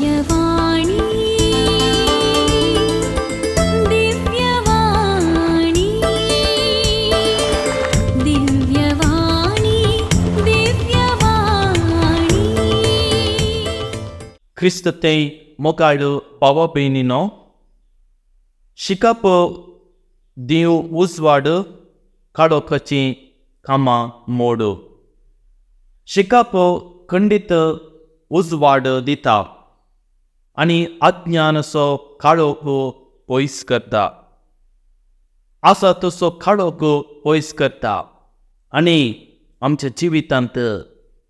दिव्यवाणी दिव्यवाणी दिव्यवाणी दिव्यवाणी. क्रिस्त ते मोगाळ भावा भयणीनो, शिकप दिव उजवाड काडोकाची कामां मोड. शिकप खंडीत उजवाड दिता आनी अज्ञानाचो काळोख पयस करता, आसा तसो काळोख पयस करता आनी आमच्या जिवितांत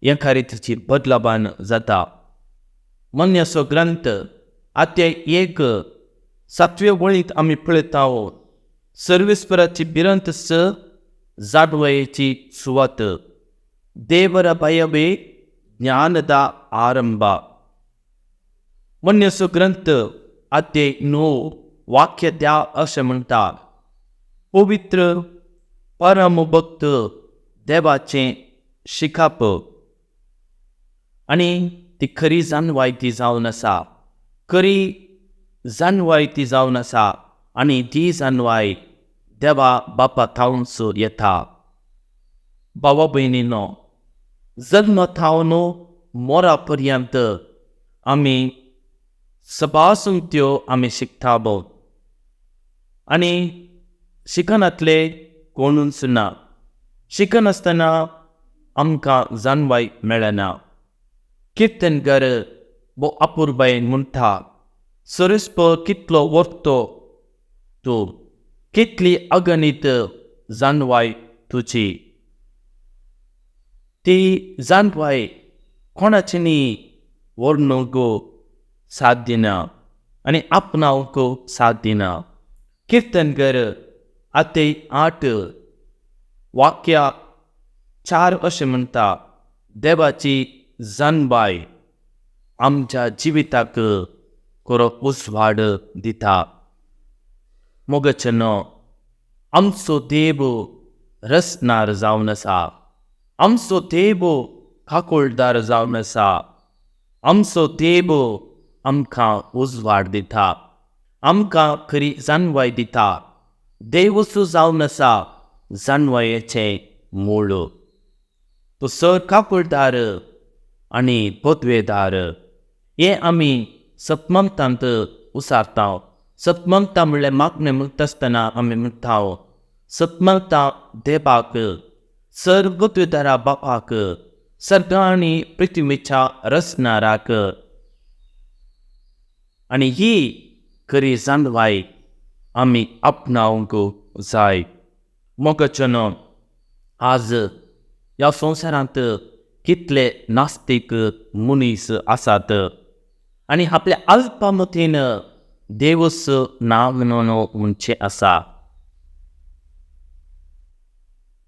एका रितीची बदलाबान जाता. मन्याचो ग्रंथ आत्या 1 7वे वळींत आमी पळयता, सर्वेस्पराची भिरांत जाणवयेची सुवात, देवरा भयवे ज्ञानदा आरंभ. मन्याचो ग्रंथ आत्या 9 वाक्य 10 अशें म्हणटा, पवित्र परमभक्त देवाचें शिकप आनी ती खरी जाणवाय ती जावन आसा, खरी जाणवाय ती जावन आसा आनी ती जाणवाय देवा बापा थावनच येता. भावा भयणीनो, जल्म थावन मोरा पर्यंत आमी सभासून त्यो आमी शिकता आनी शिकनातले कोणूच ना. शिकनासतना आमकां जाणवाय मेळना. किर्तनगर वो अपुरबायेन म्हणटा, सरस्पर कितलो वर्तो तूं, कितली अगणीत जाणवाय तुजी. ती जाणवाय कोणाची न्ही वर्णूंक साथ दिना आनी आपणावंक साथ दिना. किर्तनगर आते 8 वाक्या 4 अशें म्हणटा, देवाची जाणवाय आमच्या जिविताक खरो उजवाड दिता. मोगचनो, आमचो देव रसनार जावन आसा, आमचो देव काकुळदार जावन आसा, आमचो देव आमकां उजवाड दिता, आमकां खरी जाणवाय दिता. देवूच जावन आसा जाणवायेचें मूळ. तो सर काकुळदार आनी पदवेदार हें आमी सतमंतांत उसारता. सतमंता म्हणल्यार मागणें म्हणटा आसतना आमी म्हणटा सतमंता देवाक, सर पदवेदारा बापाक, सर्ग आनी पृथ्वीच्या रचणाराक. आनी ही खरी जाणवाय आमी आपणावंक जाय. मोगाचेनो, आज ह्या संवसारांत कितले नास्तीक मनीस आसात आनी आपल्या अल्पमतीन देवूच ना म्हणून म्हणचें आसा.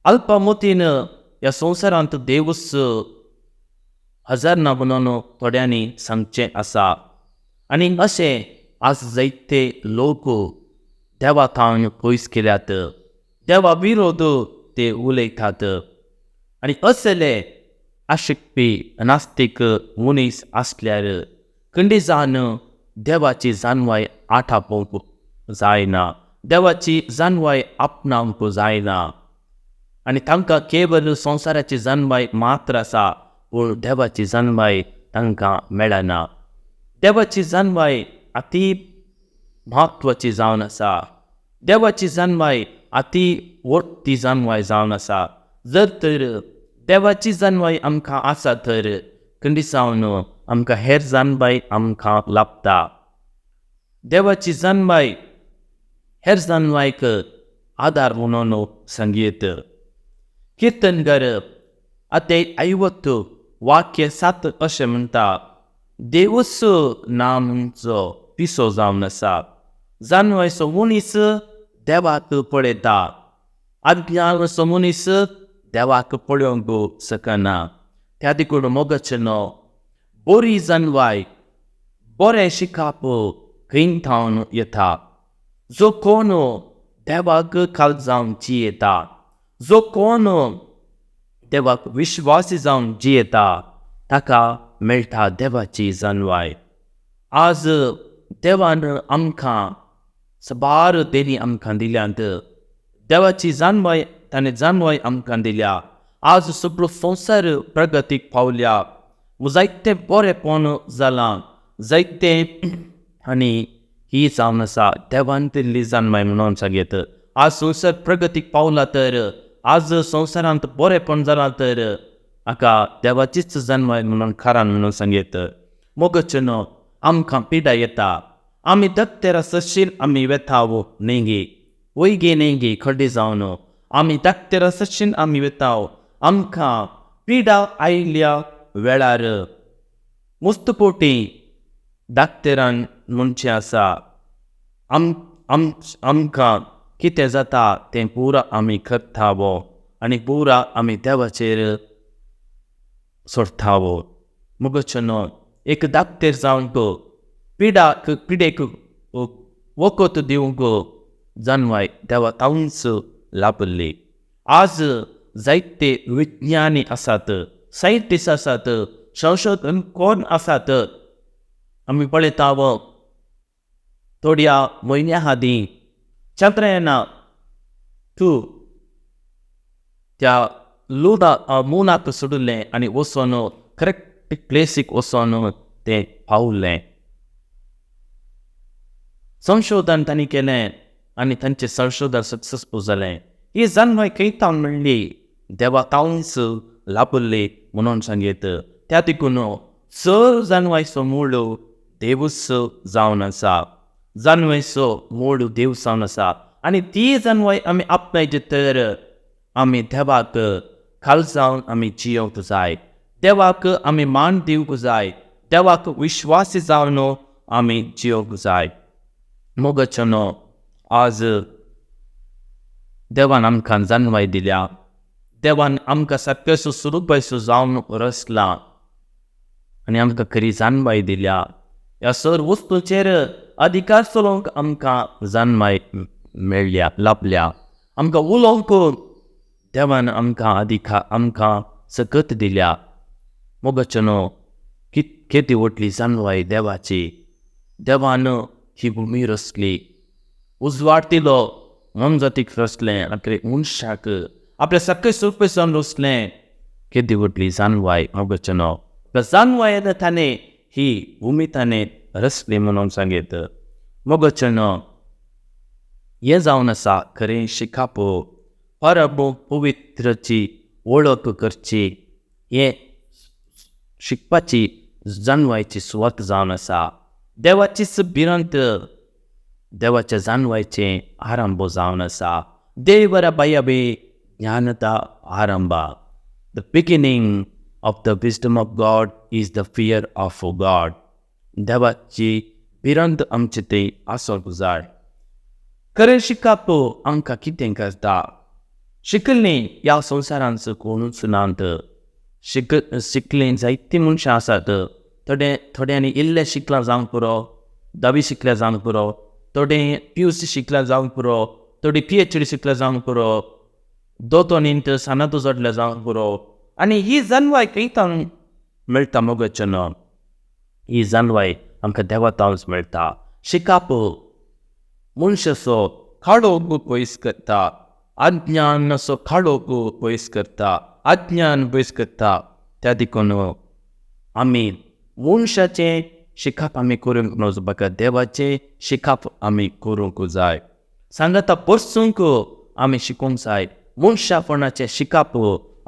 अल्पमतीन ह्या संवसारांत देवूच हजार ना म्हणून थोड्यांनी सांगचें आसा. आनी अशें आज जायते लोक देवा थावन पयस केल्यात, देवा विरोध ते उलयतात. आनी असले आशिकपी नास्तीक मनीस आसल्यार खंडीजान देवाची जाणवाय आठापोवंक जायना, देवाची जाणवाय आपणावंक जायना. आनी तांकां केवल संवसाराची जाणवाय मात्र आसा, पूण देवाची जाणवाय तांकां मेळना. देवाची जाणवाय अती म्हत्वाची जावन आसा, देवाची जाणवाय अती व्हडटी जाणवाय जावन आसा. जर तर देवाची जाणवाय आमकां आसा तर खंडीसावन आमकां हेर जाणवाय आमकां लाभता. देवाची जाणवाय हेर जाणवायक आदार म्हणून सांगयत. किर्तनगर आते 50 वाक्य 7 अशें म्हणटा, देवूच ना म्हणचो पिसो जावन आसा. जाणवायचो मनीस देवाक पळयता, अज्ञानाचो मनीस देवाक पळोवंक शकना. त्या देखून मोगाचेनो, बरी जाणवाय बरें शिकप खंय थावन येता. जो कोण देवाक खाल जावन जियेता, जो कोण देवाक विश्वासी जावन जियेता, ताका मेळटा देवाची जाणवाय. आज देवान आमकां सबार देणी आमकां दिल्यांत. देवाची जाणवाय ताणें जाणवाय आमकां दिल्या. आज सगळो संवसार प्रगतीक पावल्या, जायतें बरेंपण जालां, जायतें आनी ही जावन आसा देवान दिल्ली जाणवाय म्हणून सांगयत. आज संवसार प्रगतीक पावला तर, आज संवसारांत बरेंपण जालां तर हाका देवाचीच जाणवाय म्हणून कारण म्हणून सांगयत. मोगचनो आमकां पिडा येता, आमी दत्तेरा सशील आमी वेताव न्ही वयगी न्ही खड्डे जावन आमी दाक्तेरा सशीन आमी वेताव. आमकां पिडा आयिल्ल्या वेळार मुस्तपोटी दाक्तेरान म्हणचें आसा, आम आम आमकां कितें जाता तें पुरा आमी करतावो आनी पुरा आमी देवाचेर सोडटावो. मोगचनो एक दाक्तेर जावंक पिडाक पिडेक वखद दिवंक जाणवाय देवा तावूच लाभिल्ली. आज जायते विज्ञानी आसात, सायंटिस्ट आसात, संशोधन कोण आसात. आमी पळयता थोड्या म्हयन्या आदीं चंद्रयान 2 त्या लुना मुनाक सोडिल्लें आनी वचोन करेक्ट प्लेसीक वचोन तें पावलें. संशोधन तांणी केलें आनी तांचें संशोधन सक्सेसफूल जालें. ही जाणवाय खंय तावन मेळ्ळी? देवा तावूच लाभिल्ली म्हणून सांगयत. त्या देखून चड जाणवायचो मूळ देवूच जावन आसा, जाणवायचो मूळ देव जावन आसा आनी ती जाणवाय आमी आपणायची तर आमी देवाक खाल जावन आमी जियोंक जाय, देवाक आमी मान दिवंक जाय, देवाक विश्वासी जावन आमी जियोंक जाय. मोगचनो आज देवान आमकां जाणवाय दिल्या, देवान आमकां सारकेसो स्वरुपाचो जावन रचला आनी आमकां खरी जाणवाय दिल्या. ह्या सर वस्तूचेर अधिकार चलोवंक आमकां जाणवाय मेळ्ळ्या, लाभल्या. आमकां उलोवंक देवान आमकां अधिकार, आमकां सकत दिल्या. मोगचनो केदी व्हडली जाणवाय देवाची. देवान ही भुमी रचली, उजवाड दिलो, मोनजातीक रचलें, आपले मनशाक आपल्या सारकें स्वरूप जावन रचलें. केदी व्हडली जाणवाय मोगचनो. जाणवायेन ताणें ही भुमी ताणें रचली म्हणून सांगयत. मोगचनो हें जावन आसा खरें शिकाप, परब पवित्रची वळख करची, हें शिकपाची जाणवायची सुवात जावन आसा. देवाचीच भिरांत देवाच्या जाणवायचें आरंभ जावन आसा. देवरा बायाबे ज्ञानता आरंभ. The beginning of the wisdom of God is the fear of God. देवाची भिरांत आमचे थंय आसूंक जाय. खरें शिकप आमकां कितें करता? शिकल्लीं ह्या संवसारांत कोणूच नात. शिकलीं जायतीं मनशां आसात. थोड्यांनी इल्लें शिकलां जावंक पुरो, धावी शिकल्या जावंक पुरो, थोडे PUC शिकल्या जावंक पुरो, थोडी PhD शिकल्या जावंक पुरो, दोतोनींत सानातो जोडल्या जावंक पुरो. आनी ही जाणवाय खंय तावन मेळटा मोगचनो? ही जाणवाय आमकां देवा तावच मेळटा. शिकप मनशाचो काळोख पयस करता, अज्ञानाचो काळोख पयस करता, अज्ञान पयस करता. त्या देखून आमी मनशाचें शिकप आमी करूंक नजो, बगर देवाचें शिकप आमी करूंक जाय. सांगाता परसूंक आमी शिकूंक जाय. मनशापणाचें शिकप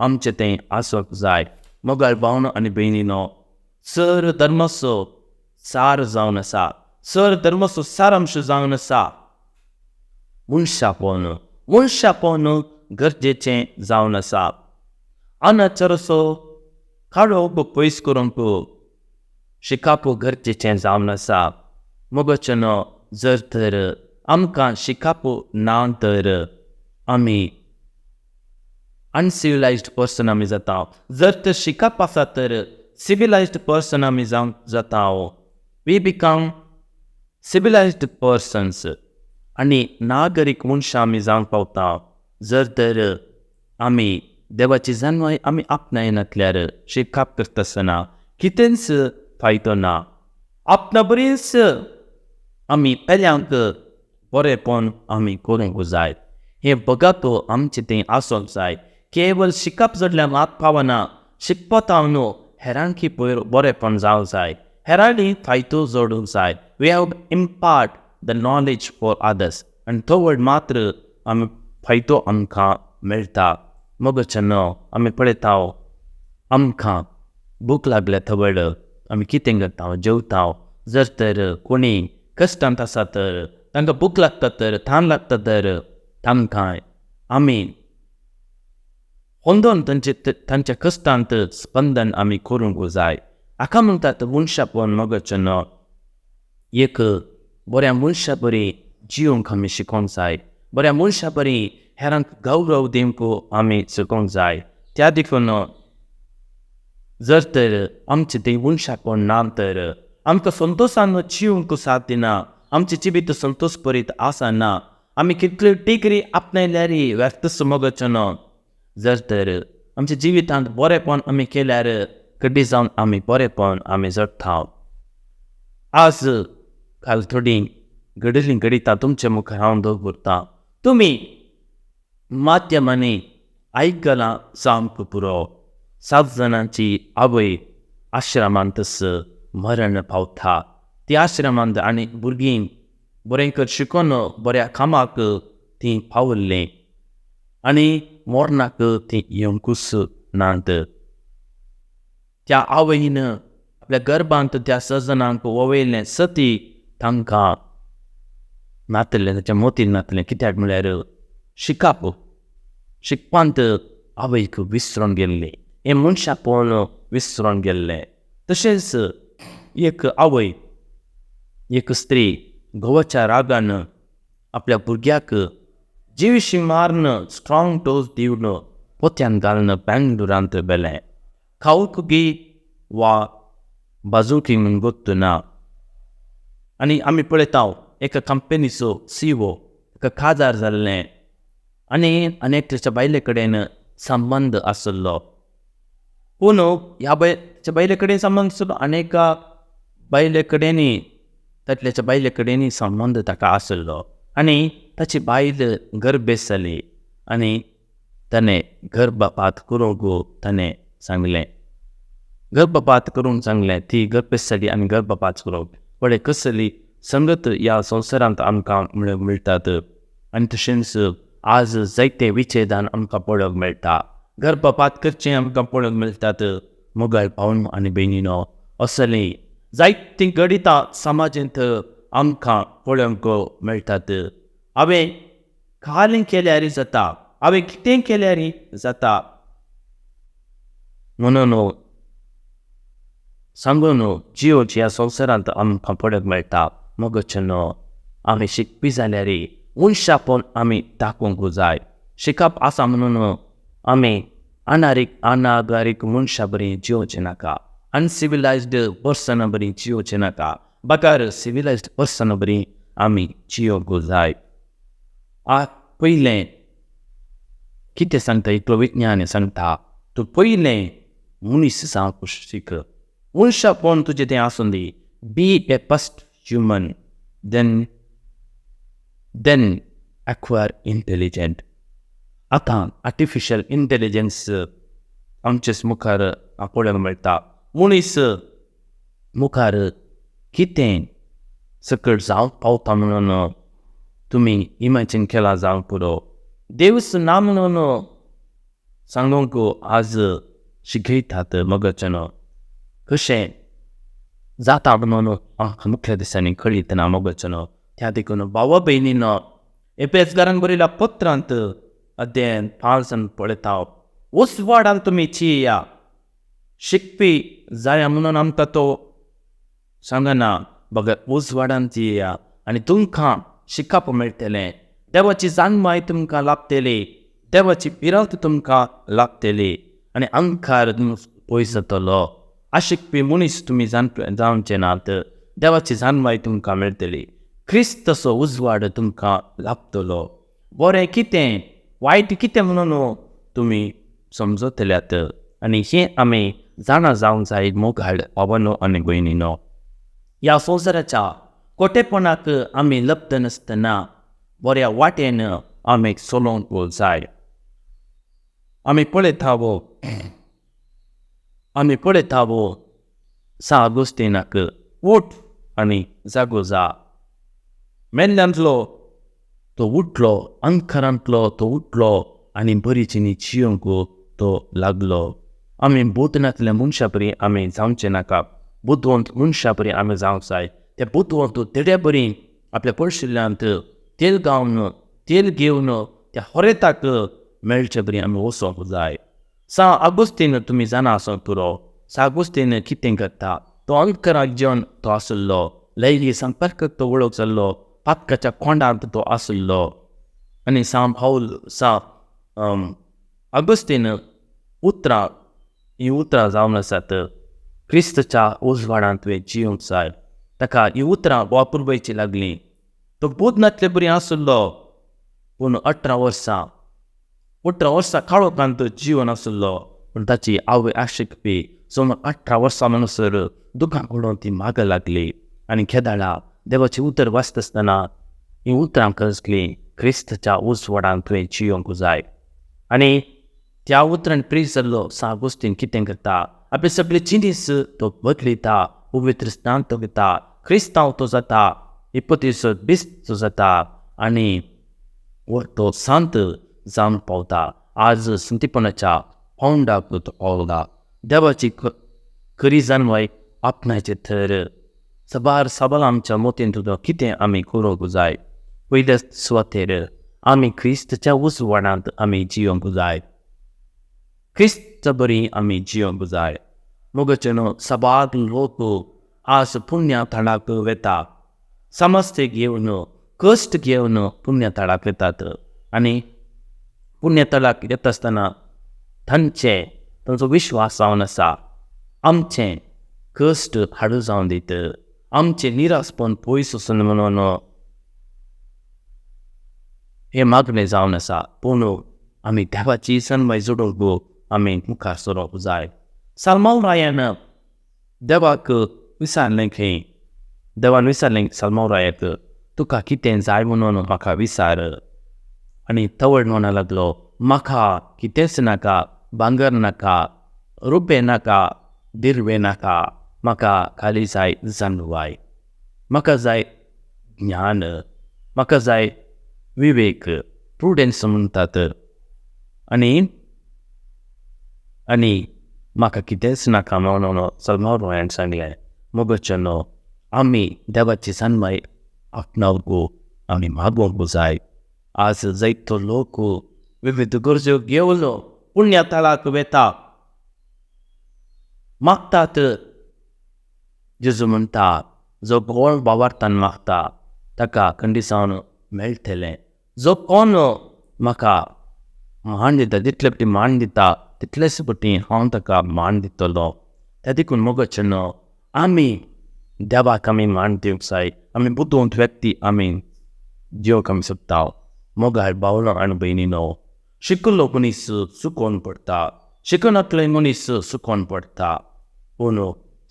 आमचें तें आसूंक जाय. मोगाळ भावनो आनी भयणीनो, सर धर्माचो सार जावन आसा, सर धर्माचो सारांश जावन आसा मनशापण. मनशापण गरजेचें जावन आसा. अनाचाराचो काळोख पयस करूंक शिकप गरजेचें जावन आसा. मोगचनो जर तर आमकां शिकप ना तर आमी अनसिविलायज्ड पर्सन आमी जाता. जर तर शिकप आसा तर सिविलायज्ड पर्सन आमी जावंक जाता. We become civilised persons आनी नागरीक मनशां आमी जावंक पावता. जर तर आमी देवाची जाणवाय आमी आपणायनातल्यार शिकप करता आसतना कितेंच फायदो ना. आपणा बरीच आमी पेल्यांक बरेंपण आमी करूंक जाय. हें भगत आमचें तें आसूंक जाय. केवल शिकप जोडल्यार मात पावना, शिकपा न्हू हेरांकी बरेंपण जावंक जाय, हेरांनी फायदो जोडूंक जाय. We have impart the knowledge for others आनी थोड मात्र आमी फायदो आमकां मेळटा. मगोचें आमी पळयता आमकां भूक लागल्या थवळ आमी कितें करता, जेवता. जर तर कोणी कश्टांत आसा तर तांकां भूक लागता तर थान लागता तर तांकां आमी होंदोन तांच्या कश्टांत स्पंदन आमी करूंक जाय. हाका म्हणटात मनशापण. मगोचें एक बऱ्या मनशा बरी जिवंक आमी शिकोवंक जाय, बऱ्या मनशा बरी हेरांक गौरव दिवंक आमी शिकोवंक जाय. त्या देखून जर तर आमचें तें मनशापण ना तर आमकां संतोशान जिवंक साथ दिना, आमचें जिवीत संतोश भरीत आसना. आमी कितल्यो डिग्री आपणायल्यार व्यर्थ मगोचें. जर तर आमच्या जिवितांत बरेंपण आमी केल्यार कडी जावन आमी बरेंपण आमी जगता. आज काल थोडीं घडिल्लीं घडितां तुमचे मुखार हांव दवरतां. तुमी माध्यमांनी आयकलां जावंक पुरो. 7 जाणांची आवय आश्रमांतच मरण पावता. ती आश्रमांत आनी भुरगीं बरें कर शिकोन बऱ्या कामाक तीं पावल्लीं आनी मरणाक तीं येवंकूच नात. त्या आवयन आपल्या गर्भांत त्या 6 जाणांक वळयलें सती तांकां नातलें, ताच्या मोतीन नातलें. कित्याक म्हळ्यार शिकप शिकपांत आवयक विसरून गेल्ली, हें मनशापण विसरून गेल्लें. तशेंच एक आवय, एक स्त्री घोवाच्या रागान आपल्या भुरग्याक जिविशी मारून स्ट्रॉंग डोस दिवन पोत्यान घालून बेंगलोरांत व्हेलें. खावंक गी वा बाजूकी म्हूण गोत्तू ना. आनी आमी पळयता एका कंपनीचो सीओ एका काजार जाल्लें आनी अनेकच्या बायले कडेन संबंद आशिल्लो. पूण ह्या बायच्या बायले कडेन संबंद आशिल्लो, अनेका बायले कडेनूय तातल्याच्या बायले कडेनूय संबंद ताका आशिल्लो. आनी ताची बायल गर्भेस्त जाली आनी ताणें गर्भपात करूंक ताणें सांगलें, गर्भपात करूंक सांगलें. ती गर्भेस्त जाली आनी गर्भपात करूंक. पळय कसली संगत ह्या संवसारांत आमकां मेळटात. आनी तशेंच आज जायते विच्छेदान आमकां पळोवंक मेळटा, गर्भपात करचें आमकां पळोवंक मेळटात. मोगाळ भाव आनी भयणीनो, असलीं जायतीं घडितां समाजांत आमकां पळोवंक मेळटात. हांवें कालें केल्यार जाता, हांवें कितें केल्यार जाता म्हणून सांगून जियोची ह्या संवसारांत आमकां पळोवंक मेळटा. मगोचें आमी शिकपी जाल्यार मनशापण आमी दाखोवंक जाय. शिकप आसा म्हणून आमी अनागारीक मनशा बरी जियोचें नाका, अनसिविलायज्ड पर्सना बरी जियोचें नाका, बगर सिविलायज्ड पर्सना बरी आमी जियोंक जाय. पयलें कितें सांगता एकलो विज्ञान सांगता, तूं पयलें मनीस जावंक शीक, मनशापण तुजें तें आसूं दी. Be a first human, then acquire intelligent. आतां आर्टिफिशियल इंटेलिजन्स आमचेच मुखार पळोवंक मेळटा. मनीस मुखार कितें सकयल जावंक पावता म्हणून तुमी इमॅजीन केलां जावंक पुरो. देवच ना म्हणून सांगूंक आज शिकयतात. मगोचें कशें जाता म्हणून आमकां मुखल्या दिसांनी कळयतना. मगोचें त्या देखून भावा भयणीनो, एपेसकारान बरयल्या पत्रांत अध्याय 5 पळयता, उजवाडान तुमी चिया. शिकपी जाया म्हणून आमकां तो सांगना, बगर उजवाडान चिया आनी तुमकां शिकप मेळटलें, देवाची जाणमाय तुमकां लाभतली, देवाची भिरांत तुमकां लाभतली आनी अंकार पयस जातलो. आशिकपी मनीस तुमी जावचे नात, देवाची जाणमाय तुमकां मेळटली, क्रिस्ताचो उजवाड तुमकां लाभतलो. बरें कितें वायट कितें म्हणून तुमी समजतल्यात. आनी हें आमी जाणा जावंक जाय मोगाळ भावानो आनी भयणीनो. ह्या संवसाराच्या कोटेपणाक आमी लब्ध नासतना बऱ्या वाटेन आमी चलोवंक जाय. आमी पळयता, आमी पळयता सा आगोस्तिनाक उठ आनी जागो जा. मेल्ल्यांतलो तो उठलो, अंखरांतलो तो उठलो आनी बरी चिनी जियोंक तो लागलो. आमी बुद्द नासल्या मनशा बरी आमी जावचें नाका, बुदवंत मनशा बरी आमी जावंक जाय. त्या बुदवंत तेड्या बरी आपल्या पयशिल्ल्यांत तेल गावन तेल घेवन त्या होरेताक मेळचे बरी आमी वचोंक जाय. सा आगोस्तीन तुमी जाणा आसूंक पुरो. सा आगोस्तीन कितें करता? तो अंकराक जेवन तो आशिल्लो, लैंगीक संपर्क तो वळख जाल्लो, पातकाच्या कोंडांत तो आशिल्लो. आनी सा भावल सा आगोस्तीन उतरां, हीं उतरां जावन आसात, क्रिस्तच्या उजवाडांत तुवें जियोंक जाय. ताका हीं उतरां वापरपाची लागलीं. तो बुद्द नासले बरी आशिल्लो, पूण 18 वर्सां, 18 वर्सां काळोखांत जिवन आशिल्लो. पूण ताची आवय आशिकपी सुमार 18 वर्सां म्हणसर दुकां पडून ती माग लागली. आनी केदाळा देवाचें उतर वाचता आसतना हीं उतरां कसलीं, क्रिस्तच्या उजवाडांत तुवें जियोंक जाय. आनी त्या उतरान प्रेस जाल्लो सा आगोस्तीन कितें करता? आपले सगळे जिनीस तो बदलिता, पवित्र स्नान तो घेता, क्रिस्तांव तो जाता, इपतीस बिस्त जाता आनी तो सांत जावन पावता. आज संतीपणाच्या पावंडाक तो पावला. देवाची खरी जानवाय आपणायचे तर सबार सबाल आमच्या मोतीन तुजो कितें आमी करूंक जाय? पयल्या सुवातेर आमी क्रिस्तच्या उजवाडांत आमी जियोंक जाय, क्रिस्त बरी आमी जियोंक जाय. मोगचे न्हू, सबार लोक आज पुण्या थळाक वेता, समस्ते घेवन, कश्ट घेवन पुण्य थळाक येतात. आनी पुण्य थळाक येता आसतना तांचे तांचो विश्वास जावन आसा, आमचें कश्ट हाडू जावन दीत, आमचें निरासपण पयस वचून म्हणून हें मागणें जावन आसा. पूण आमी देवाची सनवाय जोडूंक आमी मुखार सरोंक जाय. सालमाव रायान देवाक विचारलें खंय. देवान विचारलें सालमाव रायाक, तुका कितें जाय म्हणून म्हाका विचार. आनी तवळ म्हणा लागलो, म्हाका कितेंच नाका, भांगर नाका, रुपें नाका, दिर्वें नाका, म्हाका खाली जाय जानवाय, म्हाका जाय ज्ञान, म्हाका जाय विवेक, प्रुडन्स म्हणटात. आनी आनी म्हाका कितेंच नाका म्हणून सलमाव रोयान सांगलें. मोगचनो, आमी देवाची जानवाय आपणावंक आमी मागोवंक जाय. आज जायतो लोक विविध गरज्यो घेवन पुण्य थळाक वेता, मागतात. जेजू म्हणटा, जो कोण बावार्थान मागता ताका खंडीसावन मेळटलें. जो कोण म्हाका मान दिता, जितले पटी मान दिता तितलेच पटी हांव ताका मान दितलो. त्या देखून मोगचेनो, आमी देवाक आमी मान दिवंक जाय. आमी बुदवंत व्यक्ती आमी दिवंक आमी सोदता. मोगाळ भावलो आनी भयणीनो, शिकल्लो मनीस चुकोन पडटा, शिकनातलो मनीस चुकोन पडटा, पूण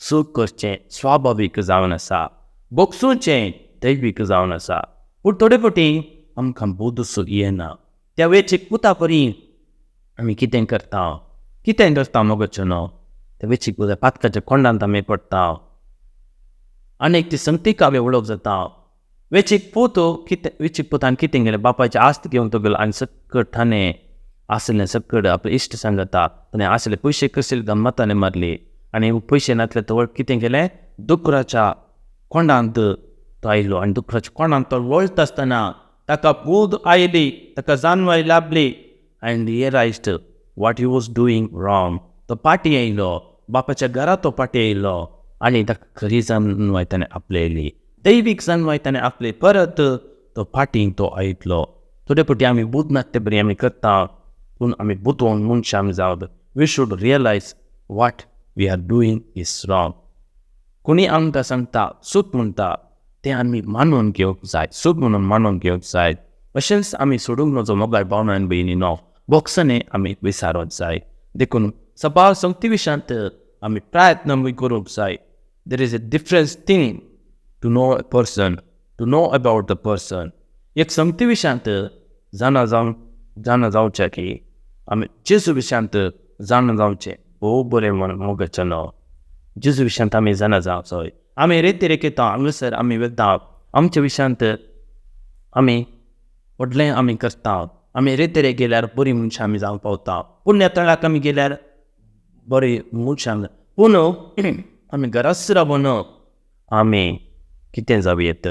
चूक करचें स्वाभावीक जावन आसा, भोगसुचें दैवीक जावन आसा. पूण थोडे फावटी आमकां बोधसो येना. त्या वेचीक पुता परी आमी कितें करता? कितें करता मोगचेनो? त्या वेचीक पुता पातकाच्या कोंडांत आमी पडटा आनी एक ती संगतीक आमी वळख जाता. वेचीक पूत कितें, वेचीक पुतान कितें केलें? बापायची आस्त घेवन तो गेलो आनी सकट ताणें आसलें सकट आपले इश्ट सांगता ताणें आसले पयशे कसले गम्मताने मारली. आनी पयशे नासले तो कितें केलें? दुकराच्या कोंडांत तो आयलो आनी दुकराच्या कोंडांत तो वळटा आसतना ताका बूद आयली, ताका जानवाय लाभली and realized what he was doing wrong. तो पाटी आयलो, बापाच्या घरा तो पाटी आयलो आनी ताका खरी जानवाय ताणें आपलयली, दैवीक जानवाय ताणें आपली. परत तो फाटीं तो आयतलो. थोडे फावटी आमी बूद नासते बरी आमी करता, पूण आमी बुदवंत मनशां आमी जावं. We should realize what we are doing is wrong. कोणी आमकां सांगता, चूक म्हणटा, तें आमी मानून घेवंक जाय, चूक म्हणून मानून घेवंक जाय. अशेंच आमी सोडूंक नजो. मोगाळ भावना आनी भयणीनो, बोगसणे आमी विसारोंक जाय. देखून सबाव संगती विशयांत आमी प्रयत्न आमी करूंक जाय. There is a difference thing. To know a person, to know about the person. एक संगती विशयांत जाणा जावन जाणा जावचें की आमी जेजू विशयांत जाणा जावचें भोव बरें म्हण मोगाचें न्हू. जेजू विशयांत आमी जाणा जावचो. आमी रेती येता हांगासर आमी वता आमच्या विशयांत आमी व्हडलें आमी करता. आमी रेतेरे गेल्यार बरीं मनशां आमी जावंक पावता. पुण्य तळाक आमी गेल्यार बरीं मनशां, पूण आमी घराच रावन आमी कितें जावं येत,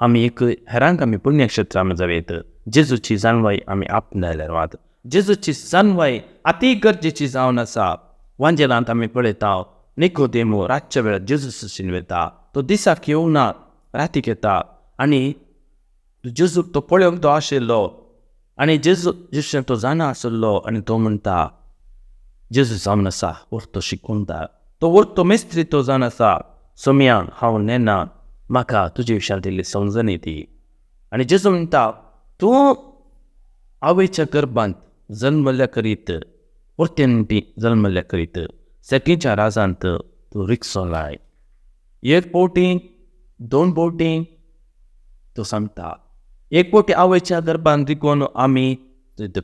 आमी एक हेरांक आमी पुण्यक्षेत्र आमी जावं येत. जेजूची जाणवाय आमी आपणायल्यार मात जेजूची जाणवाय अती गरजेची जावन आसा. वांजेलांत आमी पळयता निकोदेमो रातच्या वेळार जेजू सशीन वता. तो दिसाक येवना, रातीक येता आनी जेजूक तो पळोवंक तो आशिल्लो आनी जेजू जेजू तो जाणा आशिल्लो आनी तो म्हणटा जेजू जावन आसा व्हरतो शिकोवता, तो व्हरतो मेस्त्री तो जावन आसा. सोम्या हांव नेना, म्हाका तुजे विशयांत इल्ली समजणी ती. आनी जेजू म्हणटा तूं आवयच्या गर्भांत जल्मल्ल्या करीत परत्यान जल्मल्ल्या करीत सेकीच्या राजांत तूं रिक्सो लाय. एक बोटी दोन बोटी तो सांगता. एक बोटी आवयच्या गर्भांत रिगोवन आमी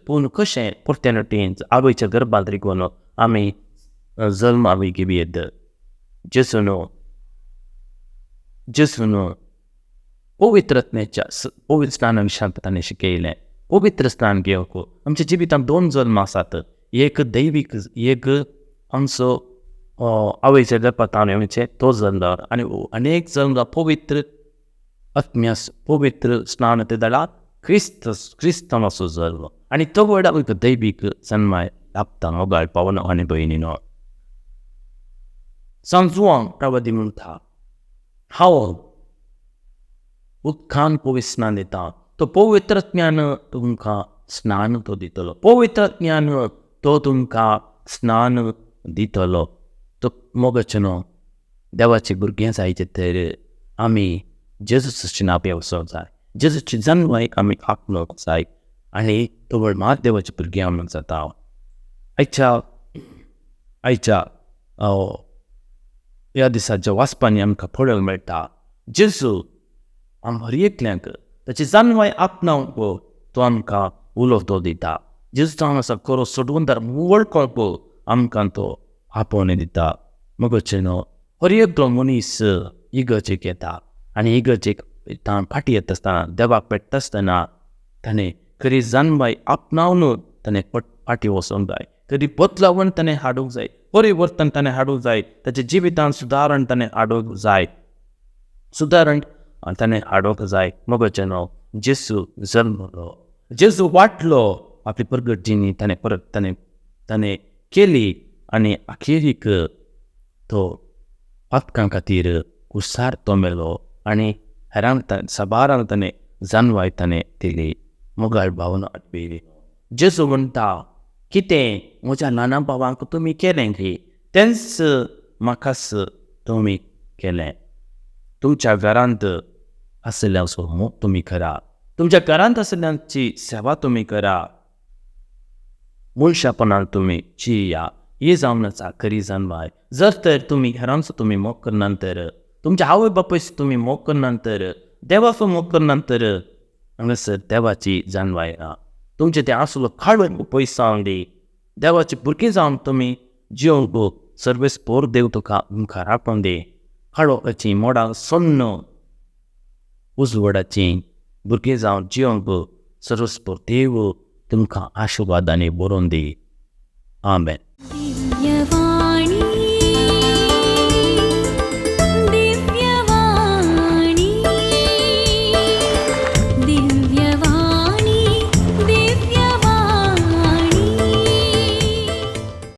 पूण कशें परत्यान आवयच्या गर्भांत रिगोवन आमी जल्म आमी घेवयेत. जेजून जेजून पवित्रत्म्याच्या पवित्र स्नाना विशयांत ताणें शिकयलें. पवित्र स्नान घेवंक आमच्या जिवितांत दोन जल्म आसात, एक दैवीक, एक आमचो आवयच्या गर्भांत येवचें तो जल्म आनी अनेक जल्म पवित्र आत्म्यास पवित्र स्नान ते दळा क्रिस्त क्रिस्तांवाचो जल्म आनी तो व्हड आमकां दैवीक जन्माय लाभता. मोगाळ पावना आनी भयणीनो, सांत जुवांव प्रवादी म्हणटा हांव उदकान पवित्र स्नान दिता, तो पवित्र ज्ञान तुमकां स्नान तो दितलो. पवित्र ज्ञान तो तुमकां स्नान दितलो. तो मोगाचें न्हू देवाचे भुरगें जायचे तर आमी जेजूची नापे वचोंक जाय, जेजूची जाणवाय आमी आपणोवंक जाय आनी तो व्हड मात देवाचे भुरगें आमी जाता. आयच्या आयच्या ह्या दिसाच्या वाचपांनी आमकां पळोवंक मेळटा जेजू आम हर एकल्यांक ताची जाणवाय आपणावंक तो आमकां उलो तो दिता. जेजू जावन आसा खरो सोडवणदार वळखोवंक आमकां तो आपोवणें दिता. मगोचें न्हू हर एकलो मनीस इगर्जेक येता आनी इगर्जेक फाटीं येता आसतना देवाक पेट्टा आसतना ताणें खरी जाणवाय आपणावन ताणें फाटीं वचोंक जाय, खरी बदलावण ताणें हाडूंक जाय, परिवर्तन ताणें हाडूंक जाय, ताच्या जिवितांत सुदारण ताणें हाडूंक जाय, सुदारण ताणें हाडूंक जाय. मगोचें न्हू जेजू जल्मलो, जेजू वाडलो, आपली परगट जिणी ताणें परत ताणें ताणें केली आनी अखेरीक तो पातकां खातीर कुसार तो मेलो आनी हेरांक साबारांक ताणें जाणवाय ताणें दिली. मोगाळ भावना आटपी जेजू म्हणटा कितें म्हज्या ल्हाना भावांक तुमी केलें की तेंच म्हाकाच तुमी केलें. तुमच्या घरांत आशिल्ल्यांचो मोग तुमी करा, तुमच्या घरांत आशिल्ल्यांची सेवा तुमी करा, मनशापणान तुमी जिया. ही जावन आसा खरी जाणवाय. जर तर तुमी हेरांचो तुमी मोग करना तर, तुमच्या आवय बापायचो तुमी मोग करना तर, देवाचो मोग करना तर हांगासर देवाची जाणवाय ना. तुमचें तें आसलो काडून पयस जावन दी. देवाची भुरगीं जावन तुमी जिवंक सर्वेस पोर देव तुका मुखार राखून दी. काळोखाचीं मोडां सोण्ण उजवाडाचीं भुरगीं जावन जिवंक सर्वस्पोर देव तुमकां आशिर्वादांनी बरोवन दी. आमेन.